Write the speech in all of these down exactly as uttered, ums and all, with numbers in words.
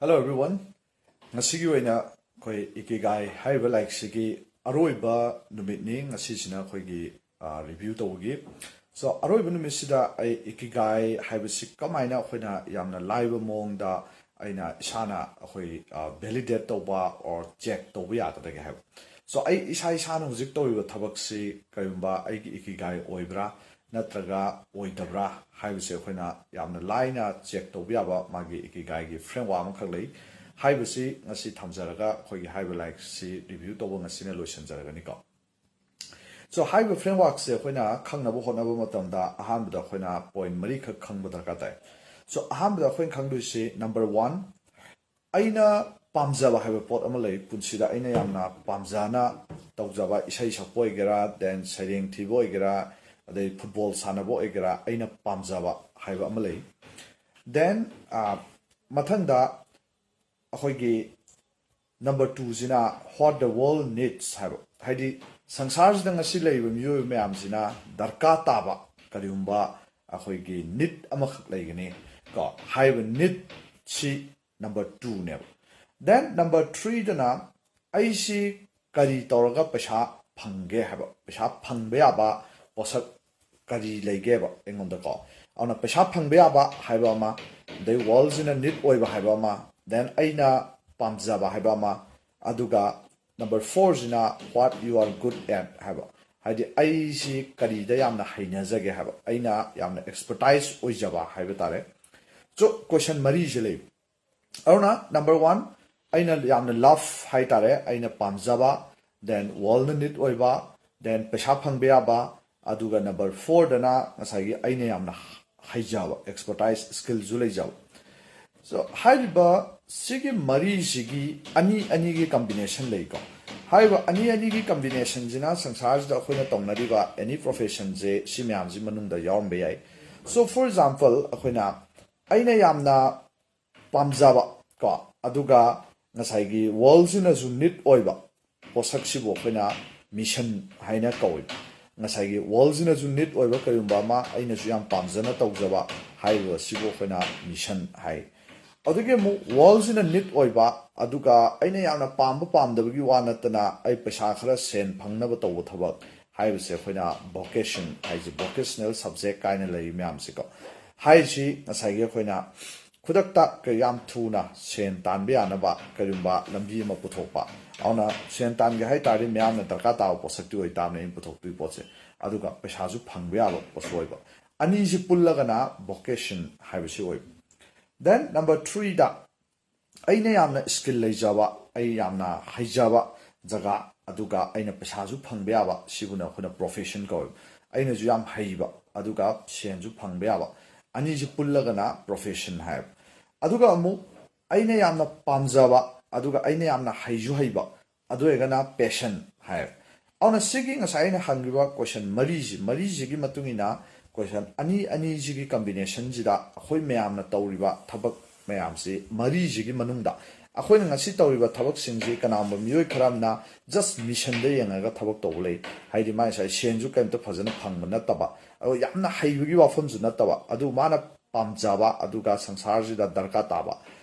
Hello everyone. ꯉꯁꯤꯒꯤ ꯑꯣꯏꯅ ꯑꯩꯈꯣꯏ ꯏꯀꯤꯒꯥꯏ ꯍꯥꯏꯔꯤꯕ ꯂꯥꯏꯔꯤꯛꯁꯤꯒꯤ ꯑꯔꯣꯏꯕ ꯅꯨꯃꯤꯠꯅꯤ꯫ ꯉꯁꯤꯁꯤꯅ ꯑꯩꯈꯣꯏꯒꯤ ꯔꯤꯚ꯭ꯌꯨ ꯇꯧꯕꯒꯤ꯫ ꯁꯣ ꯑꯔꯣꯏꯕ ꯅꯨꯃꯤꯠꯁꯤꯗ ꯑꯩ ꯏꯀꯤꯒꯥꯏ ꯍꯥꯏꯕꯁꯤ ꯀꯃꯥꯏꯅ ꯑꯩꯈꯣꯏꯅ ꯌꯥꯝꯅ ꯂꯥꯏꯕ ꯃꯑꯣꯡꯗ ꯑꯩꯅ ꯏꯁꯥꯅ ꯑꯩꯈꯣꯏ ꯚꯦꯂꯤꯗꯦꯠ ꯇꯧꯕ ꯑꯣꯔ ꯆꯦꯛ ꯇꯧꯕ ꯌꯥꯒꯗꯒꯦ ꯍꯥꯏꯕ꯫ ꯁꯣ ꯑꯩ ꯏꯁꯥ ꯏꯁꯥꯅ ꯍꯧꯖꯤꯛ ꯇꯧꯔꯤꯕ ꯊꯕꯛꯁꯤ ꯀꯔꯤꯒꯨꯝꯕ ꯑꯩꯒꯤ ꯏꯀꯤꯒꯥꯏ ꯑꯣꯏꯕ꯭ꯔꯥ ꯅꯠꯇ꯭ꯔꯒ ꯑꯣꯏꯗꯕ꯭ꯔꯥ ꯍꯥꯏꯕꯁꯦ ꯑꯩꯈꯣꯏꯅ ꯌꯥꯝꯅ ꯂꯥꯏꯅ ꯆꯦꯛ ꯇꯧꯕ ꯌꯥꯕ ꯃꯥꯒꯤ ꯏꯀꯤꯒꯥꯏꯒꯤ ꯐ꯭ꯔꯦꯝꯋꯥꯔꯛ ꯑꯃꯈꯛ ꯂꯩ꯫ ꯍꯥꯏꯕꯁꯤ ꯉꯁꯤ ꯊꯝꯖꯔꯒ ꯑꯩꯈꯣꯏꯒꯤ ꯍꯥꯏꯔꯤꯕ ꯂꯥꯏꯔꯤꯛꯁꯤ ꯔꯤꯚ꯭ꯌꯨ ꯇꯧꯕ ꯉꯁꯤꯅ ꯂꯣꯏꯁꯤꯟꯖꯔꯒꯅꯤꯀꯣ꯫ ꯁꯣ ꯍꯥꯏꯔꯤꯕ ꯐ꯭ꯔꯦꯝꯋꯥꯔꯛꯁꯦ ꯑꯩꯈꯣꯏꯅ ꯈꯪꯅꯕ ꯍꯣꯠꯅꯕ ꯃꯇꯝꯗ ꯑꯍꯥꯟꯕꯗ ꯑꯩꯈꯣꯏꯅ ꯄꯣꯏꯟ ꯃꯔꯤꯈꯛ ꯈꯪꯕ ꯗꯔꯀꯥꯔ ꯇꯥꯏ꯫ ꯁꯣ ꯑꯍꯥꯟꯕꯗ ꯑꯩꯈꯣꯏꯅ ꯈꯪꯗꯣꯏꯁꯤ, ꯅꯝꯕꯔ ꯋꯥꯟ, ꯑꯩꯅ ꯄꯥꯝꯖꯕ ꯍꯥꯏꯕ ꯄꯣꯠ ꯑꯃ ꯂꯩ, ꯄꯨꯟꯁꯤꯗ ꯑꯩꯅ ꯌꯥꯝꯅ ꯄꯥꯝꯖꯅ ꯇꯧꯖꯕ, ꯏꯁꯩ ꯁꯛꯄ ꯑꯣꯏꯒꯦꯔꯥ, ꯗꯦꯟ ꯁꯩꯔꯦꯡ ꯊꯤꯕ ꯑꯣꯏꯒꯦꯔꯥ, ꯑꯗꯩ ꯐꯨꯠꯕꯣꯜ ꯁꯥꯟꯅꯕ ꯑꯣꯏꯒꯦꯔꯥ, ꯑꯩꯅ ꯄꯥꯝꯖꯕ ꯍꯥꯏꯕ ꯑꯃ ꯂꯩ꯫ ꯗꯦꯟ ꯃꯊꯪꯗ ꯑꯩꯈꯣꯏꯒꯤ number ꯇꯨꯁꯤꯅ what the world needs ꯍꯥꯏꯕ, ꯍꯥꯏꯗꯤ ꯁꯪꯁꯥꯔꯁꯤꯗ ꯉꯁꯤ ꯂꯩꯔꯤꯕ ꯃꯤꯑꯣꯏꯕ ꯃꯌꯥꯝꯁꯤꯅ ꯗꯔꯀꯥꯔ ꯇꯥꯕ ꯀꯔꯤꯒꯨꯝꯕ ꯑꯩꯈꯣꯏꯒꯤ ꯅꯤꯠ ꯑꯃꯈꯛ ꯂꯩꯒꯅꯤ ꯀꯣ꯫ ꯍꯥꯏꯔꯤꯕ ꯅꯤꯠꯁꯤ ꯅꯝꯕꯔ ꯇꯨꯅꯦꯕ꯫ ꯗꯦꯟ ꯅꯝꯕꯔ ꯊ꯭ꯔꯤꯗꯅ ꯑꯩꯁꯤ ꯀꯔꯤ ꯇꯧꯔꯒ ꯄꯩꯁꯥ ꯐꯪꯒꯦ ꯍꯥꯏꯕ, ꯄꯩꯁꯥ ꯐꯪꯕ ꯌꯥꯕ ꯄꯣꯠꯁꯛ ꯀꯔꯤ ꯂꯩꯒꯦꯕ ꯑꯩꯉꯣꯟꯗꯀꯣ꯫ ꯑꯗꯨꯅ ꯄꯩꯁꯥ ꯐꯪꯕ ꯌꯥꯕ ꯍꯥꯏꯕ ꯑꯃ, ꯑꯗꯩ ꯋꯥꯔꯜꯁꯤꯅ ꯅꯤꯠ ꯑꯣꯏꯕ ꯍꯥꯏꯕ ꯑꯃ, ꯗꯦꯟ ꯑꯩꯅ ꯄꯥꯝꯖꯕ ꯍꯥꯏꯕ ꯑꯃ, ꯑꯗꯨꯒ number ꯐꯣꯔꯁꯤꯅ what you are good at ꯍꯥꯏꯕ, ꯍꯥꯏꯗꯤ ꯑꯩꯁꯤ ꯀꯔꯤꯗ ꯌꯥꯝꯅ ꯍꯩꯅꯖꯒꯦ ꯍꯥꯏꯕ, ꯑꯩꯅ ꯌꯥꯝꯅ ꯑꯦꯛꯁꯄꯔꯇꯥꯏꯁ ꯑꯣꯏꯖꯕ ꯍꯥꯏꯕ ꯇꯥꯔꯦ꯫ ꯁꯣ ꯀꯣꯏꯁꯟ ꯃꯔꯤꯁꯦ ꯂꯩ꯫ ꯑꯗꯨꯅ ꯅꯝꯕꯔ ꯋꯥꯟ, ꯑꯩꯅ ꯌꯥꯝꯅ ꯂꯚ ꯍꯥꯏ ꯇꯥꯔꯦ, ꯑꯩꯅ ꯄꯥꯝꯖꯕ, ꯗꯦꯟ ꯋꯥꯔꯜꯅ ꯅꯤꯠ ꯑꯣꯏꯕ, ꯗꯦꯟ ꯄꯩꯁꯥ ꯐꯪꯕ ꯌꯥꯕ, ꯑꯗꯨꯒ ꯅꯝꯕꯔ ꯐꯣꯔꯗꯅ ꯉꯁꯥꯏꯒꯤ ꯑꯩꯅ ꯌꯥꯝꯅ ꯍꯩꯖꯕ, ꯑꯦꯛꯁꯄꯔꯇꯥꯏꯁ ꯁ꯭ꯀꯤꯜꯁꯨ ꯂꯩꯖꯕ꯫ ꯁꯣ ꯍꯥꯏꯔꯤꯕ ꯁꯤꯒꯤ ꯃꯔꯤꯁꯤꯒꯤ ꯑꯅꯤ ꯑꯅꯤꯒꯤ ꯀꯝꯕꯤꯅꯦꯁꯟ ꯂꯩꯀꯣ꯫ ꯍꯥꯏꯔꯤꯕ ꯑꯅꯤ ꯑꯅꯤꯒꯤ ꯀꯝꯕꯤꯅꯦꯁꯟꯁꯤꯅ ꯁꯪꯁꯥꯔꯁꯤꯗ ꯑꯩꯈꯣꯏꯅ ꯇꯧꯅꯔꯤꯕ ꯑꯦꯅꯤ ꯄ꯭ꯔꯣꯐꯦꯁꯟꯁꯦ ꯁꯤ ꯃꯌꯥꯝꯁꯤ ꯃꯅꯨꯡꯗ ꯌꯥꯎꯔꯝꯕ ꯌꯥꯏ꯫ ꯁꯣ ꯐꯣꯔ ꯑꯦꯛꯖꯥꯝꯄꯜ, ꯑꯩꯈꯣꯏꯅ, ꯑꯩꯅ ꯌꯥꯝꯅ ꯄꯥꯝꯖꯕ ꯀꯣ, ꯑꯗꯨꯒ ꯉꯁꯥꯏꯒꯤ ꯋꯥꯔꯜꯁꯤꯅꯁꯨ ꯅꯤꯠ ꯑꯣꯏꯕ ꯄꯣꯠꯁꯛꯁꯤꯕꯨ ꯑꯩꯈꯣꯏꯅ ꯃꯤꯁꯟ ꯍꯥꯏꯅ ꯀꯧꯏ꯫ ꯉꯁꯥꯏꯒꯤ ꯋꯥꯔꯜꯁꯤꯅꯁꯨ ꯅꯤꯠ ꯑꯣꯏꯕ ꯀꯔꯤꯒꯨꯝꯕ ꯑꯃ, ꯑꯩꯅꯁꯨ ꯌꯥꯝ ꯄꯥꯝꯖꯅ ꯇꯧꯖꯕ ꯍꯥꯏꯔꯤꯕ ꯑꯁꯤꯕꯨ ꯑꯩꯈꯣꯏꯅ ꯃꯤꯁꯟ ꯍꯥꯏ꯫ ꯑꯗꯨꯗꯒꯤ ꯑꯃꯨꯛ ꯋꯥꯔꯜꯁꯤꯅ ꯅꯤꯠ ꯑꯣꯏꯕ, ꯑꯗꯨꯒ ꯑꯩꯅ ꯌꯥꯝꯅ ꯄꯥꯝꯕ ꯄꯥꯝꯗꯕꯒꯤ ꯋꯥ ꯅꯠꯇꯅ ꯑꯩ ꯄꯩꯁꯥ ꯈꯔ ꯁꯦꯟ ꯐꯪꯅꯕ ꯇꯧꯕ ꯊꯕꯛ ꯍꯥꯏꯕꯁꯦ ꯑꯩꯈꯣꯏꯅ ꯚꯣꯀꯦꯁꯟ ꯍꯥꯏꯁꯦ, ꯚꯣꯀꯦꯁꯅꯦꯜ ꯁꯕꯖꯦꯛ ꯀꯥꯏꯅ ꯂꯩꯔꯤ ꯃꯌꯥꯝꯁꯤꯀꯣ꯫ ꯍꯥꯏꯔꯤꯁꯤ ꯉꯁꯥꯏꯒꯤ ꯑꯩꯈꯣꯏꯅ ꯈꯨꯗꯛꯇ ꯀ-, ꯌꯥꯝ ꯊꯨꯅ ꯁꯦꯟ ꯇꯥꯟꯕ ꯌꯥꯅꯕ ꯀꯔꯤꯒꯨꯝꯕ ꯂꯝꯕꯤ ꯑꯃ ꯄꯨꯊꯣꯛꯄ꯫ ꯑꯗꯨꯅ ꯁꯦꯟ ꯇꯥꯟꯒꯦ ꯍꯥꯏ ꯇꯥꯔꯗꯤ ꯃꯌꯥꯝꯅ ꯗꯔꯀꯥꯔ ꯇꯥꯕ ꯄꯣꯠꯁꯛꯇꯤ ꯑꯣꯏ ꯇꯥꯕꯅꯤ ꯑꯩꯅ ꯄꯨꯊꯣꯛꯇꯣꯏ ꯄꯣꯠꯁꯦ꯫ ꯑꯗꯨꯒ ꯄꯩꯁꯥꯁꯨ ꯐꯪꯕ ꯌꯥꯕ ꯄꯣꯠꯁꯨ ꯑꯣꯏꯕ꯫ ꯑꯅꯤꯁꯤ ꯄꯨꯜꯂꯒꯅ ꯚꯣꯀꯦꯁꯟ ꯍꯥꯏꯕꯁꯤ ꯑꯣꯏꯕ꯫ Then number threeꯗ ꯑꯩꯅ ꯌꯥꯝꯅ ꯁ꯭ꯀꯤꯜ ꯂꯩꯖꯕ, ꯑꯩ ꯌꯥꯝꯅ ꯍꯩꯖꯕ ꯖꯒꯥ, ꯑꯗꯨꯒ ꯑꯩꯅ ꯄꯩꯁꯥꯁꯨ ꯐꯪꯕ ꯌꯥꯕ, ꯁꯤꯕꯨꯅ ꯑꯩꯈꯣꯏꯅ ꯄ꯭ꯔꯣꯐꯦꯁꯟ ꯀꯧꯋꯦꯕ꯫ ꯑꯩꯅꯁꯨ ꯌꯥꯝ ꯍꯩꯕ, ꯑꯗꯨꯒ ꯁꯦꯟꯁꯨ ꯐꯪꯕ ꯌꯥꯕ, ꯑꯅꯤꯁꯤ ꯄꯨꯜꯂꯒꯅ ꯄ꯭ꯔꯣꯐꯦꯁꯟ ꯍꯥꯏꯌꯦꯕ꯫ ꯑꯗꯨꯒ ꯑꯃꯨꯛ ꯑꯩꯅ ꯌꯥꯝꯅ ꯄꯥꯝꯖꯕ, ꯑꯗꯨꯒ ꯑꯩꯅ ꯌꯥꯝꯅ ꯍꯩꯁꯨ ꯍꯩꯕ, ꯑꯗꯨ ꯑꯣꯏꯔꯒꯅ ꯄꯦꯁꯟ ꯍꯥꯏꯌꯦꯕ꯫ ꯑꯗꯨꯅ ꯁꯤꯒꯤ ꯉꯁꯥꯏ ꯑꯩꯅ ꯍꯪꯈꯤꯕ ꯀꯣꯏꯁꯟ ꯃꯔꯤꯁꯤ, ꯃꯔꯤꯁꯤꯒꯤ ꯃꯇꯨꯡ ꯏꯟꯅ ꯀꯣꯏꯁꯟ ꯑꯅꯤ ꯑꯅꯤꯁꯤꯒꯤ ꯀꯝꯕꯤꯅꯦꯁꯟꯁꯤꯗ ꯑꯩꯈꯣꯏ ꯃꯌꯥꯝꯅ ꯇꯧꯔꯤꯕ ꯊꯕꯛ ꯃꯌꯥꯝꯁꯤ, ꯃꯔꯤꯁꯤꯒꯤ ꯃꯅꯨꯡꯗ ꯑꯩꯈꯣꯏꯅ ꯉꯁꯤ ꯇꯧꯔꯤꯕ ꯊꯕꯛꯁꯤꯡꯁꯤ ꯀꯅꯥꯒꯨꯝꯕ ꯃꯤꯑꯣꯏ ꯈꯔ ꯑꯃꯅ ꯖꯁ ꯃꯤꯁꯟꯗ ꯌꯦꯡꯉꯒ ꯊꯕꯛ ꯇꯧꯕ ꯂꯩ꯫ ꯍꯥꯏꯗꯤ ꯃꯥꯏ ꯉꯁꯥꯏ ꯁꯦꯟꯁꯨ ꯀꯩꯝꯇ ꯐꯖꯅ ꯐꯪꯕ ꯅꯠꯇꯕ, ꯑꯗꯨꯒ ꯌꯥꯝꯅ ꯍꯩꯕꯒꯤ ꯋꯥꯐꯝꯁꯨ ꯅꯠꯇꯕ, ꯑꯗꯨ ꯃꯥꯅ ꯄꯥꯝꯖꯕ ꯑꯗꯨꯒ ꯁꯪꯁꯥꯔꯁꯤꯗ ꯗꯔꯀꯥꯔ ꯇꯥꯕ꯫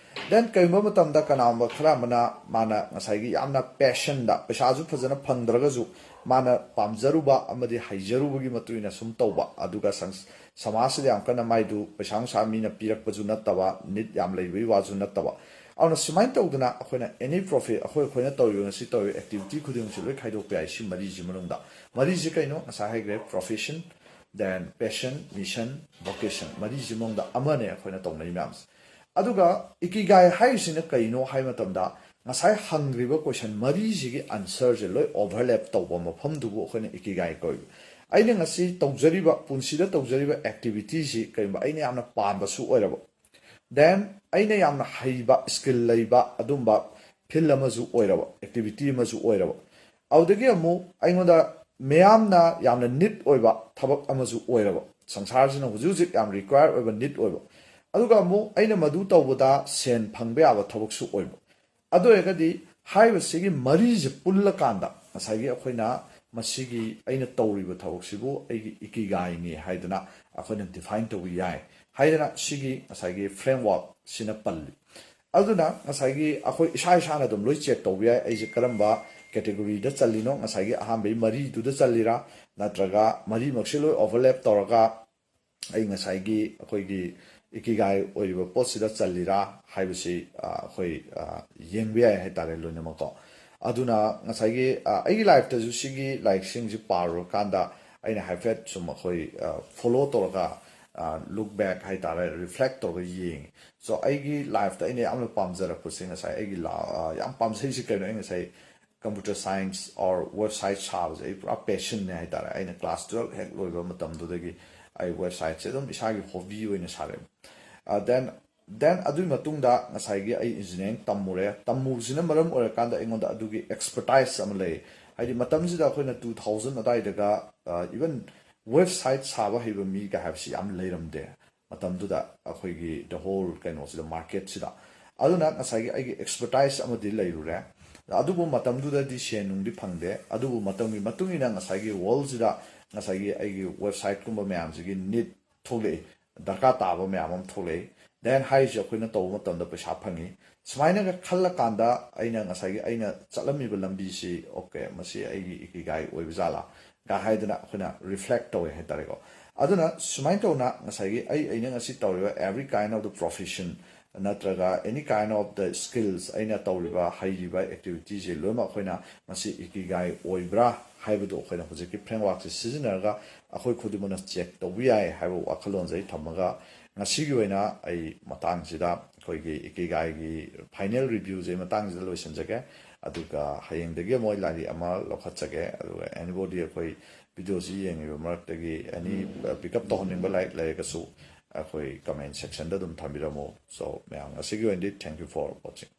Then ꯀꯔꯤꯒꯨꯝꯕ ꯃꯇꯝꯗ ꯀꯅꯥꯒꯨꯝꯕ ꯈꯔ ꯑꯃꯅ ꯃꯥꯅ ꯉꯁꯥꯏꯒꯤ ꯌꯥꯝꯅ ꯄꯦꯁꯟꯗ, ꯄꯩꯁꯥꯁꯨ ꯐꯖꯅ ꯐꯪꯗ꯭ꯔꯒꯁꯨ ꯃꯥꯅ ꯄꯥꯝꯖꯔꯨꯕ ꯑꯃꯗꯤ ꯍꯩꯖꯔꯨꯕꯒꯤ ꯃꯇꯨꯡ ꯏꯟꯅ ꯁꯨꯝ ꯇꯧꯕ, ꯑꯗꯨꯒ ꯁꯪ-, ꯁꯃꯥꯖꯁꯤꯗ ꯌꯥꯝ ꯀꯟꯅ ꯃꯥꯏꯗꯨ ꯄꯩꯁꯥ ꯅꯨꯡꯁꯥ ꯃꯤꯅ ꯄꯤꯔꯛꯄꯁꯨ ꯅꯠꯇꯕ, ꯅꯤꯠ ꯌꯥꯝ ꯂꯩꯕꯒꯤ ꯋꯥꯁꯨ ꯅꯠꯇꯕ꯫ ꯑꯗꯨꯅ ꯁꯨꯃꯥꯏꯅ ꯇꯧꯗꯅ ꯑꯩꯈꯣꯏꯅ ꯑꯦꯅꯤ ꯄ꯭ꯔꯣꯐꯦ-, ꯑꯩꯈꯣꯏ, ꯑꯩꯈꯣꯏꯅ ꯇꯧꯔꯤꯕ, ꯉꯁꯤ ꯇꯧꯔꯤꯕ ꯑꯦꯛꯇꯤꯚꯤꯇꯤ ꯈꯨꯗꯤꯡꯃꯛꯁꯦ ꯂꯣꯏ ꯈꯥꯏꯗꯣꯛꯄ ꯌꯥꯏ ꯁꯤ ꯃꯔꯤꯁꯤ ꯃꯅꯨꯡꯗ꯫ ꯃꯔꯤꯁꯤ ꯀꯩꯅꯣ? ꯉꯁꯥꯏ ꯍꯥꯏꯈ꯭ꯔꯦ, profession, then passion, mission, vocation, ꯃꯔꯤꯁꯤ ꯃꯅꯨꯡꯗ ꯑꯃꯅꯦ ꯑꯩꯈꯣꯏꯅ ꯇꯧꯅꯔꯤ ꯃꯌꯥꯝꯁꯦ꯫ ꯑꯗꯨꯒ ꯏꯀꯤꯒꯥꯏ ꯍꯥꯏꯔꯤꯁꯤꯅ ꯀꯩꯅꯣ ꯍꯥꯏꯕ ꯃꯇꯝꯗ, ꯉꯁꯥꯏ ꯍꯪꯈ꯭ꯔꯤꯕ ꯀꯣꯏꯁꯟ ꯃꯔꯤꯁꯤꯒꯤ ꯑꯟꯁꯔꯁꯦ ꯂꯣꯏ ꯑꯣꯚꯔꯂꯦꯞ ꯇꯧꯕ ꯃꯐꯝꯗꯨꯕꯨ ꯑꯩꯈꯣꯏꯅ ꯏꯀꯤꯒꯥꯏ ꯀꯧꯏ꯫ ꯑꯩꯅ ꯉꯁꯤ ꯇꯧꯖꯔꯤꯕ, ꯄꯨꯟꯁꯤꯗ ꯇꯧꯖꯔꯤꯕ ꯑꯦꯛꯇꯤꯚꯤꯇꯤꯁꯤ ꯀꯔꯤꯒꯨꯝꯕ ꯑꯩꯅ ꯌꯥꯝꯅ ꯄꯥꯝꯕꯁꯨ ꯑꯣꯏꯔꯕ, then ꯑꯩꯅ ꯌꯥꯝꯅ ꯍꯩꯕ, ꯁ꯭ꯀꯤꯜ ꯂꯩꯕ ꯑꯗꯨꯝꯕ ꯐꯤꯜ ꯑꯃꯁꯨ ꯑꯣꯏꯔꯕ, ꯑꯦꯛꯇꯤꯚꯤꯇꯤ ꯑꯃꯁꯨ ꯑꯣꯏꯔꯕ, ꯑꯗꯨꯗꯒꯤ ꯑꯃꯨꯛ ꯑꯩꯉꯣꯟꯗ ꯃꯌꯥꯝꯅ ꯌꯥꯝꯅ ꯅꯤꯠ ꯑꯣꯏꯕ ꯊꯕꯛ ꯑꯃꯁꯨ ꯑꯣꯏꯔꯕ, ꯁꯪꯁꯥꯔꯁꯤꯅ ꯍꯧꯖꯤꯛ ꯍꯧꯖꯤꯛ ꯌꯥꯝ ꯔꯤꯀ꯭ꯋꯥꯌꯔ ꯑꯣꯏꯕ ꯅꯤꯠ ꯑꯣꯏꯕ, ꯑꯗꯨꯒ ꯑꯃꯨꯛ ꯑꯩꯅ ꯃꯗꯨ ꯇꯧꯕꯗ ꯁꯦꯟ ꯐꯪꯕ ꯌꯥꯕ ꯊꯕꯛꯁꯨ ꯑꯣꯏꯕ꯫ ꯑꯗꯨ ꯑꯣꯏꯔꯒꯗꯤ ꯍꯥꯏꯔꯤꯕꯁꯤꯒꯤ ꯃꯔꯤꯁꯦ ꯄꯨꯜꯂꯀꯥꯟꯗ ꯉꯁꯥꯏꯒꯤ ꯑꯩꯈꯣꯏꯅ ꯃꯁꯤꯒꯤ ꯑꯩꯅ ꯇꯧꯔꯤꯕ ꯊꯕꯛꯁꯤꯕꯨ ꯑꯩꯒꯤ ꯏꯀꯤꯒꯥꯏꯅꯤ ꯍꯥꯏꯗꯅ ꯑꯩꯈꯣꯏꯅ ꯗꯤꯐꯥꯏꯟ ꯇꯧꯕ ꯌꯥꯏ ꯍꯥꯏꯗꯅ ꯁꯤꯒꯤ ꯉꯁꯥꯏꯒꯤ ꯐ꯭ꯔꯦꯝꯋꯥꯔꯛ ꯁꯤꯅ ꯄꯜꯂꯤ꯫ ꯑꯗꯨꯅ ꯉꯁꯥꯏꯒꯤ ꯑꯩꯈꯣꯏ ꯏꯁꯥ ꯏꯁꯥꯅ ꯑꯗꯨꯝ ꯂꯣꯏ ꯆꯦꯛ ꯇꯧꯕ ꯌꯥꯏ, ꯑꯩꯁꯦ ꯀꯔꯝꯕ ꯀꯦꯇꯦꯒꯣꯔꯤꯗ ꯆꯜꯂꯤꯅꯣ, ꯉꯁꯥꯏꯒꯤ ꯑꯍꯥꯟꯕꯒꯤ ꯃꯔꯤꯗꯨꯗ ꯆꯜꯂꯤꯔꯥ, ꯅꯠꯇ꯭ꯔꯒ ꯃꯔꯤꯃꯛꯁꯤ ꯂꯣꯏ ꯑꯣꯚꯔꯂꯦꯞ ꯇꯧꯔꯒ ꯑꯩ ꯉꯁꯥꯏꯒꯤ ꯑꯩꯈꯣꯏꯒꯤ ꯏꯀꯤꯒꯥꯏ ꯑꯣꯏꯔꯤꯕ ꯄꯣꯠꯁꯤꯗ ꯆꯜꯂꯤꯔꯥ ꯍꯥꯏꯕꯁꯤ ꯑꯩꯈꯣꯏ ꯌꯦꯡꯕ ꯌꯥꯏ ꯍꯥꯏꯇꯥꯔꯦ ꯂꯣꯏꯅꯃꯛꯀꯣ꯫ ꯑꯗꯨꯅ ꯉꯁꯥꯏꯒꯤ ꯑꯩꯒꯤ ꯂꯥꯏꯐꯇꯁꯨ ꯁꯤꯒꯤ ꯂꯥꯏꯔꯤꯛꯁꯤꯡꯁꯤ ꯄꯥꯔꯨꯔꯀꯥꯟꯗ ꯑꯩꯅ ꯍꯥꯏꯐꯦꯠ ꯁꯨꯝ ꯑꯩꯈꯣꯏ ꯐꯣꯂꯣ ꯇꯧꯔꯒ, ꯂꯨꯛ ꯕꯦꯛ ꯍꯥꯏꯇꯥꯔꯦ, ꯔꯤꯐ꯭ꯂꯦꯛ ꯇꯧꯔꯒ ꯌꯦꯡꯉꯤ꯫ ꯁꯣ ꯑꯩꯒꯤ ꯂꯥꯏꯐꯇ ꯑꯩꯅ ꯌꯥꯝꯅ ꯄꯥꯝꯖꯔꯛꯄꯁꯦ ꯉꯁꯥꯏ ꯑꯩꯒꯤ ꯂꯥ ꯌꯥꯝ ꯄꯥꯝꯖꯩꯁꯦ ꯀꯩꯅꯣ, ꯑꯩ ꯉꯁꯥꯏ computer science or website ꯁꯥꯕꯁꯦ ꯑꯩ ꯄꯨꯔꯥ ꯄꯦꯁꯟꯅꯦ ꯍꯥꯏꯇꯥꯔꯦ꯫ ꯑꯩꯅ ꯀ꯭ꯂꯥꯁ ꯇꯨꯋꯦꯜꯐ ꯍꯦꯛ ꯂꯣꯏꯕ ꯃꯇꯝꯗꯨꯗꯒꯤ ꯑꯩ ꯋꯦꯕꯁꯥꯏꯠꯁꯦ ꯑꯗꯨꯝ ꯏꯁꯥꯒꯤ ꯍꯣꯕꯤ ꯑꯣꯏꯅ ꯁꯥꯔꯛꯑꯦ꯫ ꯗꯦꯟ ꯗꯦꯟ ꯑꯗꯨꯒꯤ ꯃꯇꯨꯡꯗ ꯉꯁꯥꯏꯒꯤ ꯑꯩ ꯏꯟꯖꯤꯅꯤꯌꯥꯔꯤꯡ ꯇꯝꯃꯨꯔꯦ꯫ ꯇꯝꯃꯨꯕꯁꯤꯅ ꯃꯔꯝ ꯑꯣꯏꯔꯀꯥꯟꯗ ꯑꯩꯉꯣꯟꯗ ꯑꯗꯨꯒꯤ ꯑꯦꯛꯁꯄꯔꯇꯥꯏꯁ ꯑꯃ ꯂꯩ꯫ ꯍꯥꯏꯗꯤ ꯃꯇꯝꯁꯤꯗ ꯑꯩꯈꯣꯏꯅ ꯇꯨ ꯊꯥꯎꯖꯟ ꯑꯗꯨꯋꯥꯏꯗꯒ ꯏꯚꯟ ꯋꯦꯕꯁꯥꯏꯠ ꯁꯥꯕ ꯍꯩꯕ ꯃꯤꯒ ꯍꯥꯏꯕꯁꯤ ꯌꯥꯝ ꯂꯩꯔꯝꯗꯦ꯫ ꯃꯇꯝꯗꯨꯗ ꯑꯩꯈꯣꯏꯒꯤ the whole ꯀꯩꯅꯣꯁꯤꯗ, ꯃꯥꯔꯀꯦꯠꯁꯤꯗ꯫ ꯑꯗꯨꯅ ꯉꯁꯥꯏꯒꯤ ꯑꯩꯒꯤ ꯑꯦꯛꯁꯄꯔꯇꯥꯏꯁ ꯑꯃꯗꯤ ꯂꯩꯔꯨꯔꯦ꯫ ꯑꯗꯨꯕꯨ ꯃꯇꯝꯗꯨꯗꯗꯤ ꯁꯦꯟ ꯅꯨꯡꯗꯤ ꯐꯪꯗꯦ꯫ ꯑꯗꯨꯕꯨ ꯃꯇꯝꯒꯤ ꯃꯇꯨꯡ ꯏꯟꯅ ꯉꯁꯥꯏꯒꯤ ꯋꯥꯔꯜꯁꯤꯗ ꯉꯁꯥꯏꯒꯤ ꯑꯩꯒꯤ ꯋꯦꯕꯁꯥꯏꯠꯀꯨꯝꯕ ꯃꯌꯥꯝꯁꯤꯒꯤ ꯅꯤꯗ ꯊꯣꯛꯂꯛꯏ, ꯗꯔꯀꯥꯔ ꯇꯥꯕ ꯃꯌꯥꯝ ꯑꯃ ꯊꯣꯛꯂꯛꯏ꯫ ꯗꯦꯟ ꯍꯥꯏꯔꯤꯁꯦ ꯑꯩꯈꯣꯏꯅ ꯇꯧꯕ ꯃꯇꯝꯗ ꯄꯩꯁꯥ ꯐꯪꯉꯤ꯫ ꯁꯨꯃꯥꯏꯅꯒ ꯈꯜꯂꯀꯥꯟꯗ ꯑꯩꯅ ꯉꯁꯥꯏꯒꯤ ꯑꯩꯅ ꯆꯠꯂꯝꯃꯤꯕ ꯂꯝꯕꯤꯁꯤ, ꯑꯣꯀꯦ, ꯃꯁꯤ ꯑꯩꯒꯤ ꯏꯀꯤꯒꯥꯏ ꯑꯣꯏꯕ ꯖꯥꯠꯂꯥ ꯀ ꯍꯥꯏꯗꯅ ꯑꯩꯈꯣꯏꯅ ꯔꯤꯐ꯭ꯂꯦꯛ ꯇꯧꯋꯦ ꯍꯥꯏꯇꯥꯔꯦꯀꯣ꯫ ꯑꯗꯨꯅ ꯁꯨꯃꯥꯏꯅ ꯇꯧꯅ ꯉꯁꯥꯏꯒꯤ ꯑꯩ ꯑꯩꯅ ꯉꯁꯤ ꯇꯧꯔꯤꯕ every kind of the profession ꯅꯠꯇ꯭ꯔꯒ any kind of the skills, ꯑꯩꯅ ꯇꯧꯔꯤꯕ ꯍꯩꯔꯤꯕ ꯑꯦꯛꯇꯤꯚꯤꯇꯤꯁꯦ ꯂꯣꯏꯅꯃꯛ ꯑꯩꯈꯣꯏꯅ ꯃꯁꯤ ꯏꯀꯤꯒꯥꯏ ꯑꯣꯏꯕ꯭ꯔꯥ ꯍꯥꯏꯕꯗꯨ ꯑꯩꯈꯣꯏꯅ ꯍꯧꯖꯤꯛꯀꯤ ꯐ꯭ꯔꯦꯝꯋꯥꯔꯛꯁꯦ ꯁꯤꯖꯤꯟꯅꯔꯒ ꯑꯩꯈꯣꯏ ꯈꯨꯗꯤꯡꯃꯛꯅ ꯆꯦꯛ ꯇꯧꯕ ꯌꯥꯏ ꯍꯥꯏꯕ ꯋꯥꯈꯜꯂꯣꯟꯁꯦ ꯑꯩ ꯊꯝꯃꯒ ꯉꯁꯤꯒꯤ ꯑꯣꯏꯅ ꯑꯩ ꯃꯇꯥꯡꯁꯤꯗ ꯑꯩꯈꯣꯏꯒꯤ ꯏꯀꯤꯒꯥꯏꯒꯤ ꯐꯥꯏꯅꯦꯜ ꯔꯤꯚ꯭ꯌꯨꯁꯦ ꯑꯩ ꯃꯇꯥꯡꯁꯤꯗ ꯂꯣꯏꯁꯤꯟꯖꯒꯦ꯫ ꯑꯗꯨꯒ ꯍꯌꯦꯡꯗꯒꯤ ꯑꯃꯨꯛ ꯑꯩ ꯂꯥꯏꯔꯤꯛ ꯑꯃ ꯂꯧꯈꯠꯆꯒꯦ꯫ ꯑꯗꯨꯒ anybody ꯑꯩꯈꯣꯏ ꯚꯤꯗꯤꯑꯣꯁꯤ ꯌꯦꯡꯉꯤꯕ ꯃꯔꯛꯇꯒꯤ any pick up ꯇꯧꯍꯟꯅꯤꯡꯕ ꯂꯥꯏꯔꯤꯛ ꯂꯩꯔꯒꯁꯨ ꯑꯩꯈꯣꯏ comment section ꯗ ꯑꯗꯨꯝ ꯊꯝꯕꯤꯔꯝꯃꯨ꯫ So ꯃꯌꯥꯝ ꯉꯁꯤꯒꯤ ꯑꯣꯏꯅꯗꯤ thank you for watching꯫